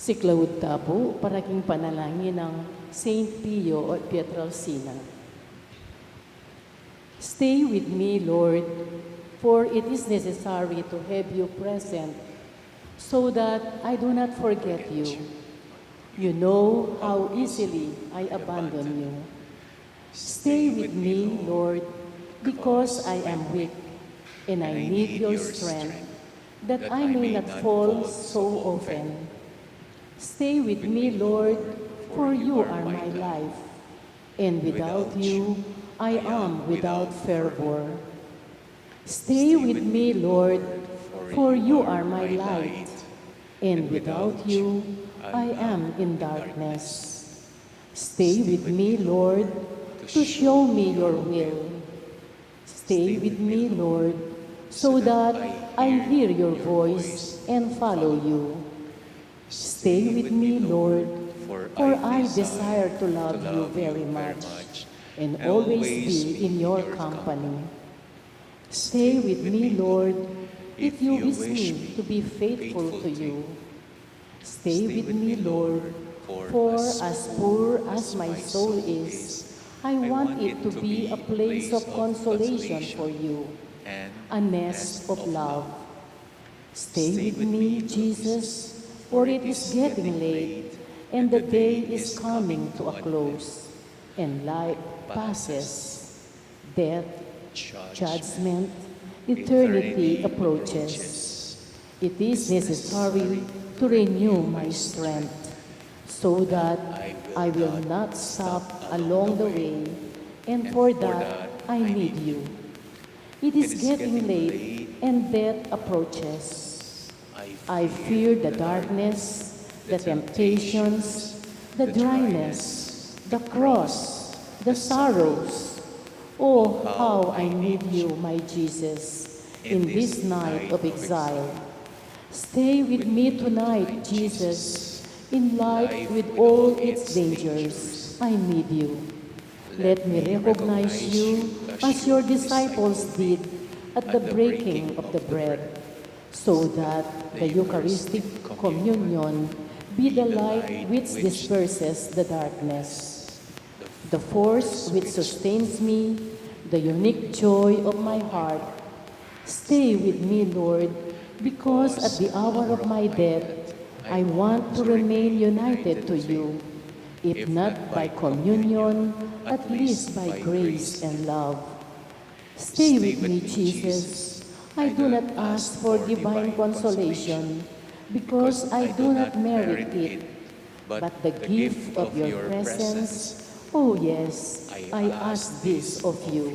Siklaud ta pu para king panalangin nang Saint Pio at Pietrelcina. Stay with me, Lord, for it is necessary to have you present, so that I do not forget you. You know how easily I abandon you. Stay with me, Lord, because I am weak, and I need your strength, that I may not fall so often. Stay with me, Lord, for you are my life, and without you I am without fervor. Stay with me, Lord, for you are my light, and without you I am in darkness. Stay with me, Lord, to show me your will. Stay with me, Lord, so that I hear your voice and follow you. Stay with me, Lord, for I desire to love you very much and always be in your company. Stay with me, Lord, if you wish me to be faithful to you. Stay with me, Lord, for as poor as my soul is, I want it to be a place of consolation for you, a nest of love. Stay with me, Jesus, for it is getting late and the day is coming to a close, and life passes. Death, judgment, eternity approaches. It is necessary to renew my strength so that I will not stop along the way, and for that I need you. It is getting late and death approaches. I fear the darkness, the temptations, the dryness, the cross, the sorrows. Oh, how I need you, my Jesus, in this night of exile. Stay with me tonight, Jesus, in life with all its dangers. I need you. Let me recognize you as your disciples did at the breaking of the bread, so that the Eucharistic communion be the light which disperses the darkness, the force which sustains me, the unique joy of my heart. Stay with me, Lord, because at the hour of my death, I want to remain united to you, if not by communion, at least by grace and love. Stay with me, Jesus. I do not ask for divine consolation, because I do not merit it, but the gift of your presence. Oh yes, I ask this of you.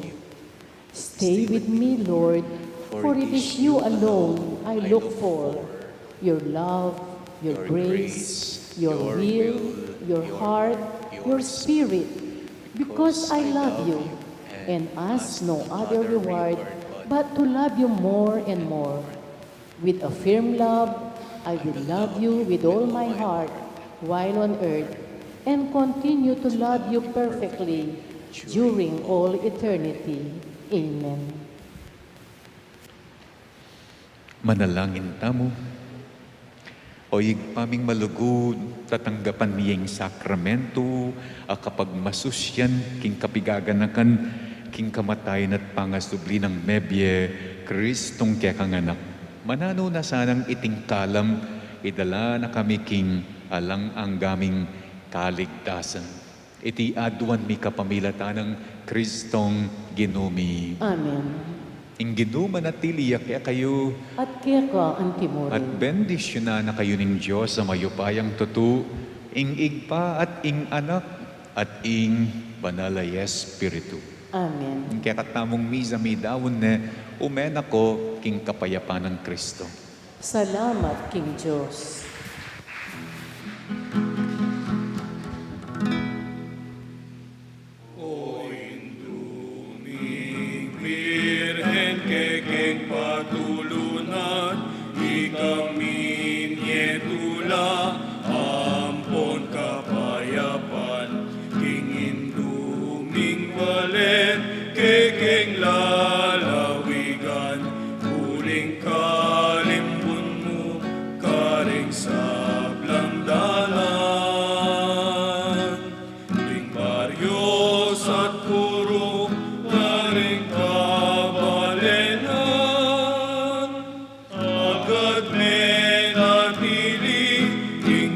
Stay with me, Lord, for it is you alone I look for. Your love, your grace, your will, your heart, your spirit, because I love you and ask no other reward but to love you more and more. With a firm love, I will love you with all my heart while on earth and continue to love you perfectly during all eternity. Amen. Manalangin tamu. O Ibpa ming malugud, tatanggapan mi ing sakramento a kapagmasusyan king kapigaganakan, king kamatayan at pangasubli nang mebie Kristong kekang Anak. Mananu na sanang iting kalam, idala na kami king alang angga ming kaligtasan. Iti aduan mi kapamilatan nang Kristong Ginu mi. Amen. Ing Ginu manatili ya kekayu. At keka antimurin. At bendisyunan na kayu ning Dios a mayupayang tutu, ing Ibpa at ing Anak at ing Banal a Espiritu. Amen. Ing kekatamung misa midaun ne, ume na ko king kapayapan nang Kristo. Salamat king Dios. O Indu ming Birhen, kekeng patulunan, ika minie tula ampon kapayapan, king Indu ming balen, kekeng lalawigan, uling kalimbun mu karing sablang dalan. Ring baryo at purok karing kabalenan, agad menatili king